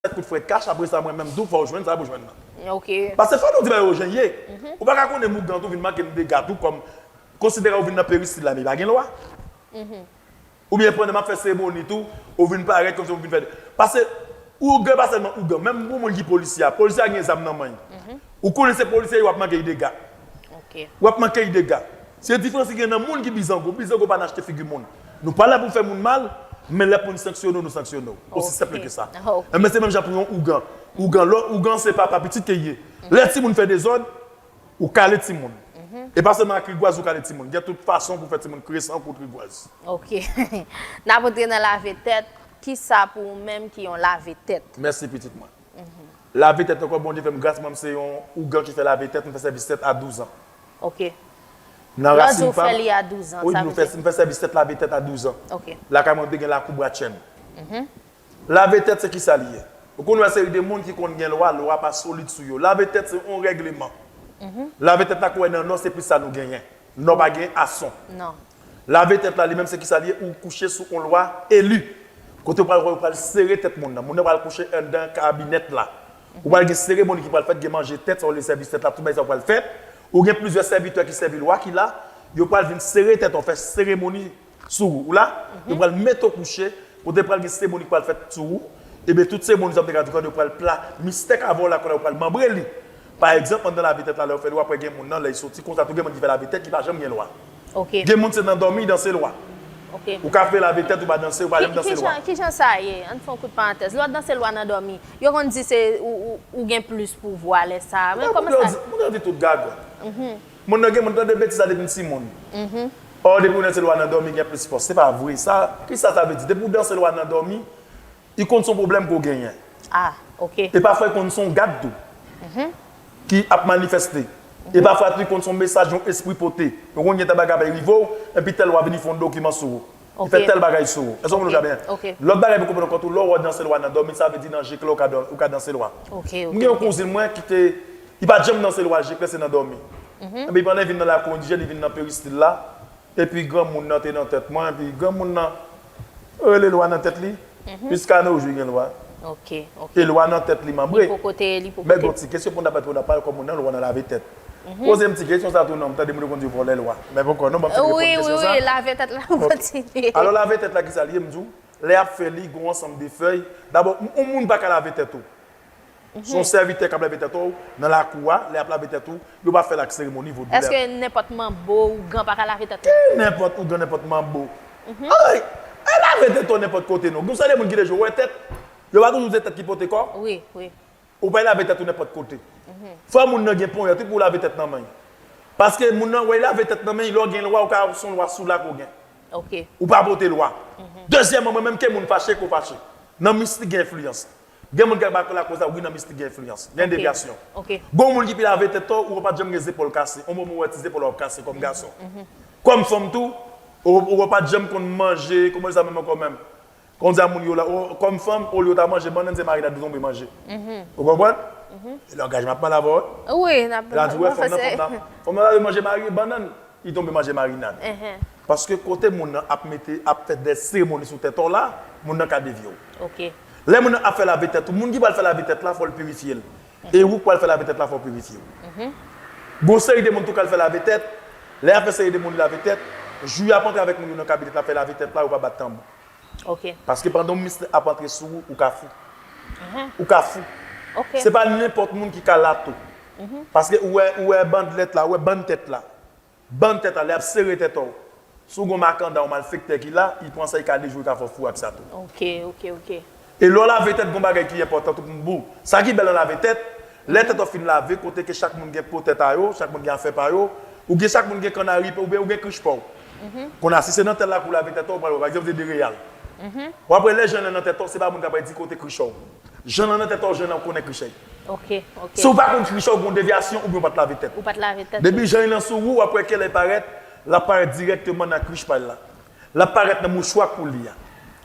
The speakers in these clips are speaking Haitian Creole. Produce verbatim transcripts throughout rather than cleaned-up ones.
sèt kout frèt kach, apre sa, mwen menm tou, fò w jwenn sa pou jwenn nan. Ok. Paske fò nou di bagay yo jan l ye. Ou pa ka konnen ougan tou vin manke m dega tou, kòm konsidere ou vin nan peristil la, men pa gen lwa. Oubyen pandan m ap fè seremoni tou, ou vin parèt kòmsi ou vin fè. Paske ougan pa sèlman ougan, menm pou moun ki polisye a, polisye a gen zam nan men l. Ou konnen se polisye, w ap manke l dega. Ok. W ap manke l dega. Se diferans ki gen nan moun ki bizango. Bizango pa nan achte figi moun. Nou pa la pou fè moun mal, men lè pou n sanksyone w, nou sanksyone w. Osi senp ke sa. Enben se menm jan pou yon ougan. Ougan, lè ougan se papa pitit ke l ye. Lè timoun fè dezòd, ou kale timoun. E pa sèlman ak rigwaz ou kale timoun. Gen tout fason pou fè timoun kriye san kout rigwaz. Ok. N ap antre nan lave tèt. Kisa pou ou menm ki yon lave tèt? Mèsi pitit mwen. Lave tèt ankò, Bondye fè m gras, mwen m se yon ougan ki fè lave tèt, m fè sèvis tèt a douz an. Ok. Nan Lè w di rasin w pa fè m, li a douz an, wi, sa nou vle fè, di? M fè sèvis tèt lave tèt a douz an. Ok. Lakay mwen te gen lakou Bratchenn. Lave tèt se kisa li ye? Ou konn wè seri de moun ki konn gen lwa, lwa pa solid sou yo. Lave tèt se yon règleman. Lave tèt la kou wè nan nò se plis sa nou genyen. Nò pa gen ason. Non. Lave tèt la li menm se kisa li ye? Ou kouche sou yon lwa eli. Kote ou pral wè yo pral sere tèt moun nan. Moun nan pral kouche anndan kabinèt la. Ou pral gen seremoni ki pral fèt, gen manje tèt, sa yo rele sèvis tèt la, tout bagay sa yo pral fèt. Ou gen plizyè sèvitè ki sèvi lwa ki la, yo pral vin sere tèt ou, fè seremoni sou ou. Ou la, yo pral mete w kouche, kote pral gen seremoni ki pral fèt sou ou. Ebyen tout seremoni sa m te ka di w, yo pral pla, mistèk avè w la kounye a yo pral manbre li. Pa egzanp, anndan lave tèt la, lè yo fè lwa, apre gen moun nan, lè l soti konsa, tou gen moun ki fè lave tèt, ki pa janm gen lwa. Ok. Gen moun se nan dòmi, danse lwa. Ok. Ou ka fè lave tèt, ou pa danse, ou pa janm danse lwa. Kijan sa ye? Ann fè yon kout parantèz. Lè w danse lwa nan dòmi, yo konn di se ou, ou, ou gen plis pouvwa lè sa a. Men kòman sa? Moun yo di tout gaga. Moun nan gen moun tande betiz la depi m timoun. Ò, depi ou danse lwa nan dòmi, gen plis fòs. Se pa vre. Sa, kisa sa vle di? Depi ou danse lwa nan dòmi, li konn se yon pwoblèm ke w genyen. Ah, ok. E pafwa, li konn se yon gad tou ki ap manifeste. E pafwa tou, li konn se yon mesaj yon espri pote. Ou konn gen tan bagay ap rive w, epi tèl lwa vini fè yon dokiman sou ou. Li fè tèl bagay sou ou. Èske w konprann sa byen? Ok. Lòt bagay pou konprann ankò tou, lè w wè w danse lwa nan dòmi, sa vle di nan je klè ou ka dan-, ou ka danse lwa. Ok, M gen yon kouzin mwen ki te, li pa t janm danse lwa je klè, se nan dòmi. Epi pandan li vin nan lakou endijèn, li vin nan peristil la. Epi granmoun nan te nan tèt mwen, epi granmoun nan rele lwa nan tèt li. Jiska nos jours gen lwa. Ok, ok. E lwa nan tèt li manbre. Li poko te, li poko Men te. Gon ti kesyon pou n ap pale pou n ap pale kòm moun nan lwa nan lave tèt. Poze m ti kesyon sa tou non, m tande moun yo konn di vòlè lwa. Men poko, non, m ap fin reponn Wi, wi, kesyon wi, sa. Lave tèt la, kontinye. Alò lave tèt la kisa li ye, m di w, lè y ap fè li, gon ansanm de fèy. Dabò, m- yon moun pa ka lave tèt ou. Se yon sèvitè k ap lave tèt ou nan lakou a, lè y ap lave tèt ou, yo pa fè l ak seremoni vodou. Èske nenpòt manbo ougan pa ka lave tèt ou? Ki nenpòt ougan, nenpòt manbo? Ay, ay lave tèt ou nenpòt kote non. Gon seri de moun ki deja wè tèt, yo pa toujou se tèt ki pote kò. Wi, wi. Ou pa lave tèt ou nenpòt kote. Fò moun nan gen ponyèt wi pou lave tèt nan men. Paske moun nan wè lave tèt nan men, lè w gen lwa, ou ka se yon lwa sou la ke w gen. Ok. Ou pa pote lwa. Dezyèmman, mwen menm ke moun fache, ke w fache. Nan mistik gen enfliyans. Gen moun ki pa konn lakoz la, wi, nan mistik gen enfliyans. Gen devyasyon. Ok. Gon moun ki pi lave tèt ou, ou pa janm gen zepòl kase. On moman ou wè ti zepòl ou kase kòm gason. Kòm fanm tou, ou, ou pa janm konn manje, kòman sa menm ankò menm. Kon di a moun yo la, ou, kòm fanm, olye w ta manje bannann, se marinad ou tonbe manje. Ou konprann? E langaj m ap pale avè w. Wi, n ap La di wè fanm nan, fanm nan, fanm nan ta manje mari, bannann, li tonbe manje marinad. Paske kote moun nan ap mete, ap fè de seremoni sou tèt ou la, moun nan ka devye w. Ok. Lè moun nan ap fè lave tèt ou, moun ki pral fè lave tèt la, fò l pirifye l. E ou k pral fè lave tèt la, fò w pirifye w. Gon seri de moun tou k al fè lave tèt, lè y ap fè seri de moun lave tèt, jou y ap antre avèk moun yo nan kabinèt la fè lave tèt la, yo pa bat tanbou. Ok. Paske pandan yon mistè ap antre sou ou, ou ka fou. Ou ka fou. Ok. Se pa nenpòt moun ki ka lato. Paske ou wè, ou wè bandlèt la, ou wè bann tèt la. Bann tèt la, lè y ap sere tèt ou. Si w gon makanda, yon malfektè ki la, li pran sa, li ka dejwe, li ka fè w fou ak sa tou. Ok, ok, ok. E lè w lave tèt, gon bagay ki enpòtan tou pou m di w. Sa ki bèl nan lave tèt, lè tèt ou fin lave, kote ke chak moun gen po tèt a yo, chak moun gen afè pa yo, ou gen chak moun gen kannari pa w, oubyen ou gen krich pa w. Kounye a, si se nan tèl la ke w lave tèt ou, ou pral wè, pa egzanp, se de reyal. W ap wè lè jan nan nan tèt ou, se pa moun k ap di kote krich ou. Jan nan nan tèt ou, jan nan ou konnen krich ou. Ok, ok. Si w pa konn krich ou, gon devyasyon, oubyen w pa t lave tèt. Ou pa t lave tèt. Depi jan li nan sou ou, w ap wè ke lè l parèt, l ap parèt dirèkteman nan krich pa l la. L ap parèt nan mouchwa k pou li a.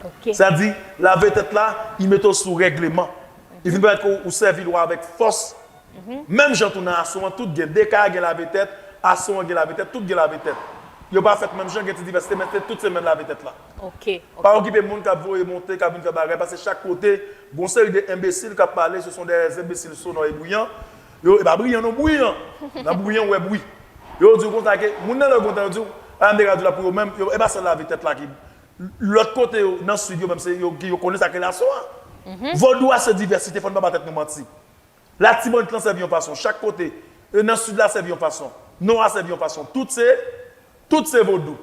Ok. Sa di, lave tèt la, li mete w sou règleman. Li vin pèmèt ke w sèvi lwa avèk fòs. Menm jan tou nan aso an, tout gen, de kay gen lave tèt, aso an gen lave tèt, tout gen lave tèt. Yo pa fèt menm jan, gen ti divèsite, men se tout se menm lave tèt la. Ok, Pa ok. okipe moun k ap voye monte, k ap vin fè bagay, paske chak kote, gon seri de enbesil k ap pale, se son de enbesil sonò e briyan. Yo, e pa briyan non, bwiyan. Nan bwiyan, ou wè bwi. Yo di w konsa ke, moun nan lè yo kontan, yo di w, a, m te ka di w la pou yo menm, yo, e pa sèl lave tèt la ki. Lòt kote yo, nan sid yo menm, se yo, yo konnen sa k rele aso a. Vodou a se divèsite, fò n pa ba tèt nou manti. Latibonit lan sèvi yon fason, chak kote, e nan sid la sèvi yon fason, nò a sèvi yon fason, tout se, tout se vodou.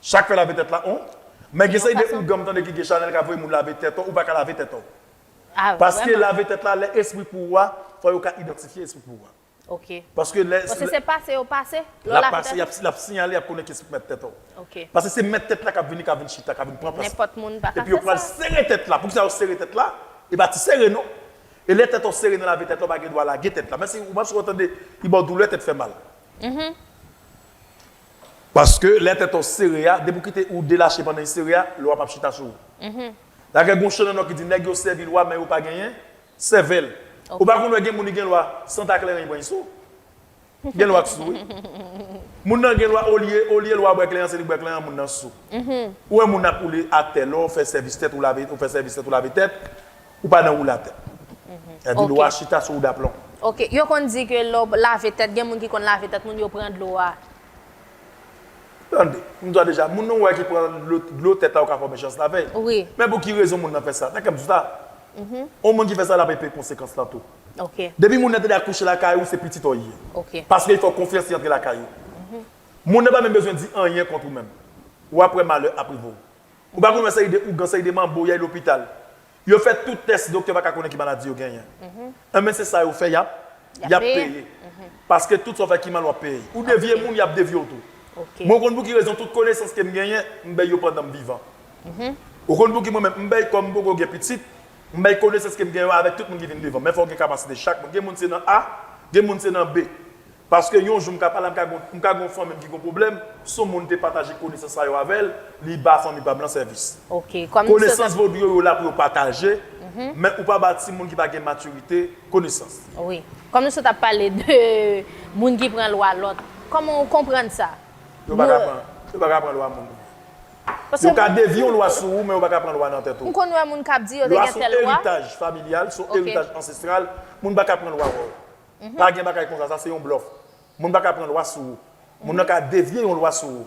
Chak fè lave tèt la, on. Men gen seri de ougan m tande ki gen chanèl k ap voye moun lave tèt ou, ou pa ka lave tèt ou. Ah, Paske vrèman. Lave tèt la, lè espri pou ou a, fò yo ka idantifye espri pou ou a. Ok. Paske lè Bon, si se pase yo pase, lè l ap lave pase, tèt y ap, l ap siyale, y ap konnen ki se mèt tèt ou. Ok. Paske se mèt tèt la k ap vini, k ap vin chita, k ap vin pran plas. Nenpòt moun pa ka Epi yo fè pral sa. Sere tèt la. Poukisa yo sere tèt la? E pa ti sere non. E lè tèt ou sere nan lave tèt la, ou pa gen dwa lage tèt la. Men si ou pa sou tande, li ba w doulè, tèt fè mal. Paske lè tèt ou sere a, depi ou kite ou delache pandan li sere a, lwa p ap chita sou ou. Dakè gon chan nan nò ki di nèg yo sèvi lwa, men yo pa genyen sèvèl. Ou pa konn wè gen moun ki gen lwa, san ta kleren li pran li sou. Gen lwa k sou, wi. Moun nan gen lwa, olye, olye lwa bwè kleren, se li bwè kleren, moun nan sou. Ou wè moun ap woule atè, lè w fè sèvis tèt, ou lave, ou fè sèvis tèt, ou lave tèt, ou pa nan woule atè. Sa di lwa chita sou ou daplon. Ok, yo konn di ke lè w lave tèt, gen moun ki konn lave tèt moun, yo pran dlo a. Tande, m di w deja, moun nan w wè ki pran dlo, dlo tèt la, ou ka fè w mechanste avè l. Wi. Men pou ki rezon moun nan fè sa? Dakè m di w sa. Yon moun ki fè sa, l ap peye konsekans lan tou. Ok. Depi moun nan te akouche lakay ou, se pitit ou ye. Ok. Paske li fè w konfyans, li antre lakay ou. Moun nan pa menm bezwen di anyen kont ou menm. Ou ap wè malè ap rive w. Ou pa konn wè seri de ougan, seri de manbo, y al lopital. Yo fè tout tès, doktè pa ka konnen ki maladi yo genyen. Enben se sa yo fè, y ap, y ap peye. Paske tout sa w fè ki mal, w ap peye. Ou devye moun, y ap devye w tou. Ok. Mwen konn pou ki rezon tout konesans ke m genyen, m bay yo pandan m vivan. Ou konn pou ki mwen menm, m bay kòm m poko gen pitit, m bay konesans ke m genyen yo avèk tout moun ki vin devan m. Men fò w gen kapasite chak moun. Gen moun se nan A, gen moun se nan B. Paske yon jou m ka pale, m ka gon, m ka gon fanmi m ki gon pwoblèm, se yon moun te pataje konesans sa yo avè l, li ba fanmi pa m lan sèvis. Ok, kòm misye Konesans vodou yo, yo la pou yo pataje, men ou pa ba timoun ki pa gen matirite konesans. Wi. Kòm nou sot ap pale de moun ki pran lwa lòt, kòman w konprann sa? Yo pa ka pran, yo pa ka pran lwa moun. Paske Yo ka devye yon lwa sou ou, men yo pa ka pran lwa nan tèt ou. M konn wè moun k ap di yo te Lwa gen se tèl yon lwa. Eritaj familyal, se yon Ok. Eritaj ansestral, moun pa ka pran lwa wè w. Pa gen bagay konsa, sa se yon blòf. Moun pa ka pran lwa sou ou. Moun nan ka devye yon lwa sou ou.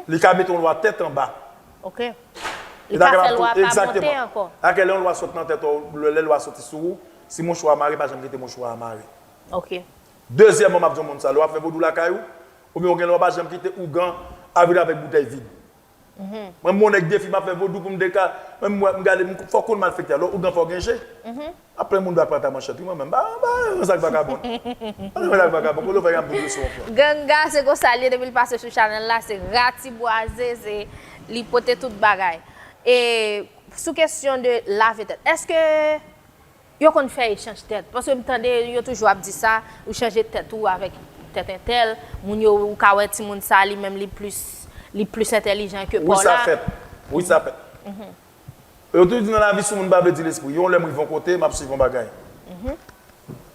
Li ka mete yon lwa tèt anba. Ok. Li ka fè lwa pa monte ankò. Akè lè yon lwa sot nan tèt ou, lè, lè lwa soti sou ou, si mouchwa a mare, pa janm kite mouchwa a mare. Ok. Dezyèmman, m ap di yon moun sa, lè w ap fè vodou lakay ou, oubyen w gen lwa w pa janm kite ougan a vin avèk boutèy vid. Mwen, m on nèg defi, m ap fè vodou pou m deka, mwen, m wè, m gade, m fò konn malfektè, lè ougan fò gen je. Ap plen moun dwa pran ta manchèt, wi, mwen menm, ba, ba, sa k vakabon. Sa k vakabon, kote w fè y ap doble sou yon fwa. Ganga, se konsa l ye depi l pase sou chanèl la, se ratibwaze, se li pote tout bagay. E sou kesyon de lave tèt, èske yo konn fè echanj tèt? Paske m tande yo toujou ap di sa, ou chanje tèt ou avèk tèt entèl, moun yo, ou ka wè timoun sa, li menm li plis, li plis entèlijan ke pa w la. Wi, sa fèt. Wi, sa fèt. Yo toujou di nan lavi, si yon moun pa vle di lespri. Yon lè m rive yon kote, m ap swiv yon bagay.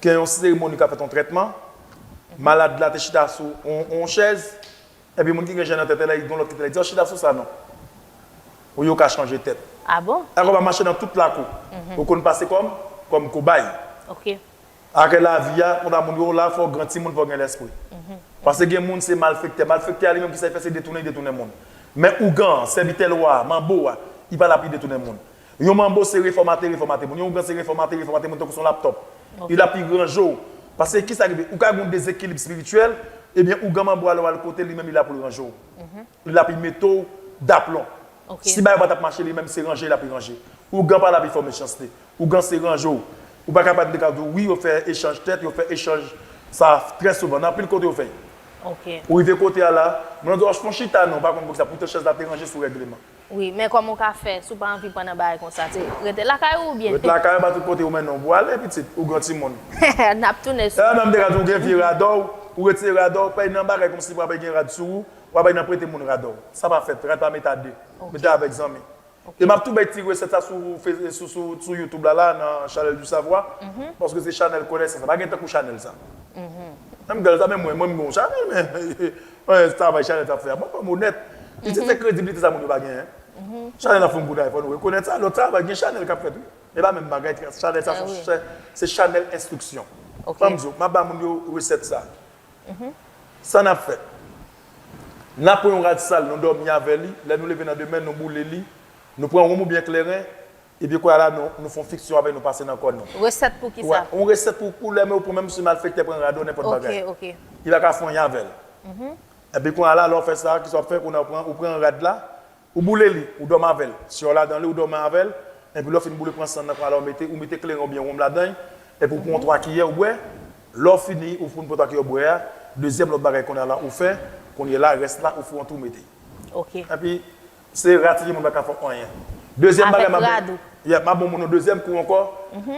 Gen yon seremoni k ap fèt, yon trètman. Malad la te chita sou yon, yon chèz. Epi moun ki gen je nan tèt la, li gen lòt ki te la, li di, "Oh, chita sou sa non." Ou yo ka chanje tèt. Ah bon? Dakò, pa mache nan tout lakou. Ou konn pase kòm, kòm kobay. Ok. Akè lavi a, konn a moun yo la, fò gran timoun, fò gen lespri. Paske gen moun se malfektè. Malfektè a li menm ki sa l fè se detounen, li detounen moun. Men ougan, sèvitè lwa, manbo a, li pa la pou li detounen moun. Yon manbo se refòmate, refòmate moun. Yon ougan se refòmate, refòmate moun tankou se yon laptòp. Li la pou li ranje w. Paske kisa rive? Ou ka gen yon dezekilib espirityèl, ebyen ougan manbo a lè w al kote li menm li la pou l ranje w. Li la pou li mete w daplon. Si bagay pa t ap mache, li menm se ranje l ap ranje. Ougan pa la pou fè w mechanste. Ougan se ranje w. Ou pa ka pa tande ka di w, wi, yo fè echanj tèt, yo fè echanj sa trè souvan. Nan anpil kote yo fè. Ou rive kote a la, moun nan di w, "Oh, fon chita non, ou pa konn poukisa, poutan chèz la te ranje sou règleman." Wi, men kòman w ka fè si w pa anvi pran nan bagay konsa? Se rete lakay ou oubyen? Rete lakay ou, pa tout kote ou mennen w pou ale, pitit, ougan timoun. N ap tounen sou. Menm te ka di w gen vye rad ou, ou retire rad ou, pèy nan bagay kòmsi pa gen rad sou ou, w ap bay nan prete moun rad ou. Sa pa fèt, rad pa mete a de. Mete avèk zanmi. E m ap tou bay ti resèt sa sou, sou, sou, sou YouTube la, la, nan Chanèl du Savoir, paske se chanèl konesans. Pa gen tankou chanèl sa. Menm gèl sa, menm mwen, mwen, m gen yon chanèl, men travay chanèl sa ap fè a, mwen pa m onèt. Pitit, se kredibilite sa moun yo pa genyen. Chanèl ap fè yon bout travay, fò nou rekonèt sa. Lòt travay, gen chanèl k ap fèt, wi. Men pa menm bagay, chanèl sa, se chanèl enstriksyon. Fò m di w, m ap ba moun yo resèt sa. Sa n ap fè? N ap pran yon rad sal, nou dòmi avè li. Lè nou leve nan demen, nou boule li. Nou pran wonm oubyen kleren. Epi kounye a la, nou, nou fè yon fiksyon avè l, nou pase nan kò nou. Resèt pou ki sa? Yon resèt pou koulè, men ou pran menm si malfektè pran rado, nenpòt bagay. Li pa ka fè anyen avè l. Epi kounye a la, lè w fè sa, kisa w ap fè? Kounye a, ou pran, ou pran rad la, ou boule li, ou dòmi avè l. Si w ladan li, ou dòmi avè l. Epi lè w fin boule, pran sann nan, kounye a la, ou mete, ou mete kleren oubyen wonm ladan l. Epi ou pran twa kiyè, ou bwè. Lè w fini, ou fin pran twa kiyè, ou bwè a. Dezyèm lòt bagay kounye a la, ou fè, kounye a la, rès la, ou fè yon twou, mete. Epi, se rad, se moun pa ka fè anyen. Dezyèm bagay, m ap, yeah, m ap ban moun yon dezyèm kou ankò.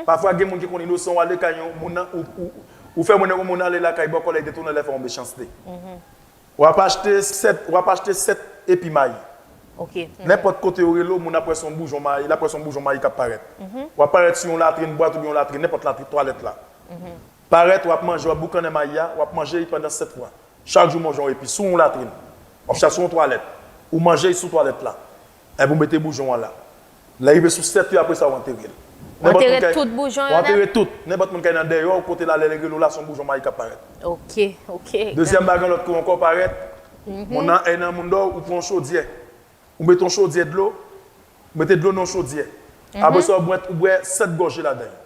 Pafwa, gen moun ki konn inosan, w ale kay yon moun nan, ou, ou, ou fè moun nan, yon moun ale lakay bòkò, lè l detounen, lè fè yon mechanste. W ap achte sèt, w ap achte sèt epi mayi. Nenpòt kote yo rele w, moun ap wè se yon boujon mayi, l ap wè se yon boujon mayi k ap parèt. W ap parèt sou yon latrin bwat oubyen yon latrin, nenpòt latrin, twalèt la. Parèt, w ap manje, w ap boukannen mayi a, w ap manje li pandan sèt fwa. Chak jou manje yon epi sou yon latrin. W ap chache yon twalèt. Ou manje li sou twalèt la. Epi ou mete boujon an la. Lè rive sou sèt yo, apre sa, w antere l. Antere tout boujon yo nèt? W antere tout. Nenpòt moun k nan dèyè w, kote l ale, lè l rele w la, se yon boujon mayi k ap parèt. Ok, ok. Dezyèm bagay, lòt kou ankò parèt. Moun nan, e nan moun dò, ou pran yon chodyè. Ou mete yon chodyè dlo, ou mete dlo nan yon chodyè. Apre sa, ou bwè, ou bwè sèt gòje ladan l.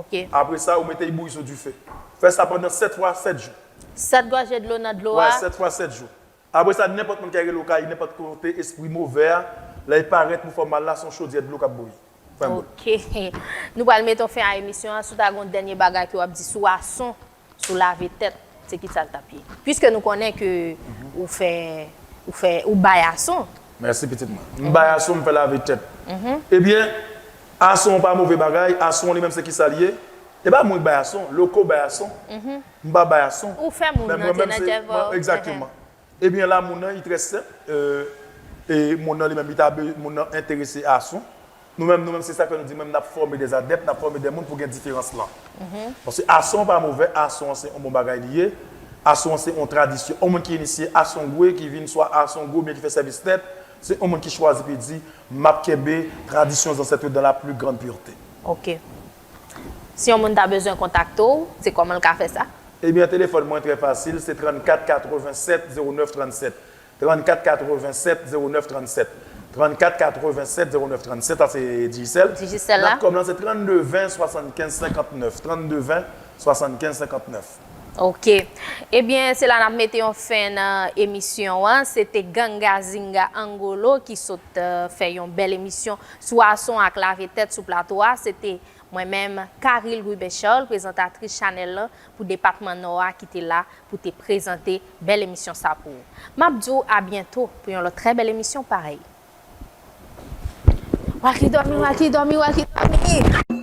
Ok. Apre sa, ou mete l bouyi sou dife. Fè sa pandan sèt fwa, sèt jou. Sèt gòje dlo nan dlo a? Wè, sèt fwa, sèt jou. Apre sa, nenpòt moun k rele w kay, nenpòt kote espri move a, lè l parèt pou fè w mal la, se yon chodyè dlo k ap bouyi. Fè m bout. Ok. Nou pral mete yon fen a emisyon an. Si w ta gen yon dènye bagay ke w ap di sou ason, sou lave tèt, se ki sa l t ap ye? Piske nou konnen ke ou fè, ou fè, ou bay ason. Mèsi, pitit mwen. M bay ason, m fè lave tèt. Ebyen, ason pa move bagay, ason li menm se ki sa l ye? E pa mwen k bay ason, loko bay ason. M pa bay ason. Ou fè moun nan te nan djèvò. Egzakteman. Ebyen, la, moun nan, li trè senp. Euh, e moun nan, li menm, li ta be-, moun nan enterese ason. Nou menm, nou menm, se sa k fè nou di, menm, n ap fòme des adeptes, n ap fòme des moun pou gen diferans lan. Paske ason pa move, ason an se yon bon bagay li ye. Ason an se yon tradisyon. Yon moun ki inisye asongwe, ki vin swa asongwe oubyen ki fè sèvis tèt, se yon moun ki chwazi pou di, m ap kenbe tradisyon zansèt yo dans la plus grande pureté. Ok. Si yon moun ta bezwen kontakte w, se kòman l ka fè sa? Ebyen, telefòn mwen trè fasil, se trannkat katrevennsèt zewo nèf trannsèt. Trannkat katrevennsèt zewo nèf trannsèt. Trannkat katrevennsèt zewo nèf trannsèt, sa se Digicel. Digicel la? Natcom lan se trannde ven swasannkenz senkantnèf. Trannde ven swasannkenz senkantnèf. Ok. Ebyen, se la n ap mete yon fen nan emisyon an. Se te Ganga Zinga Angolo ki sot, euh, fè yon bèl emisyon sou ason ak lave tèt sou plato a. Se te mwen menm, Caril Ruben Charles, prezantatris chanèl lan pou depatman Nò a, ki te la pou te prezante bèl emisyon sa pou ou. M ap di w a byento pou yon lòt trè bèl emisyon parèy. Waki dòmi, waki dòmi, waki dòmi.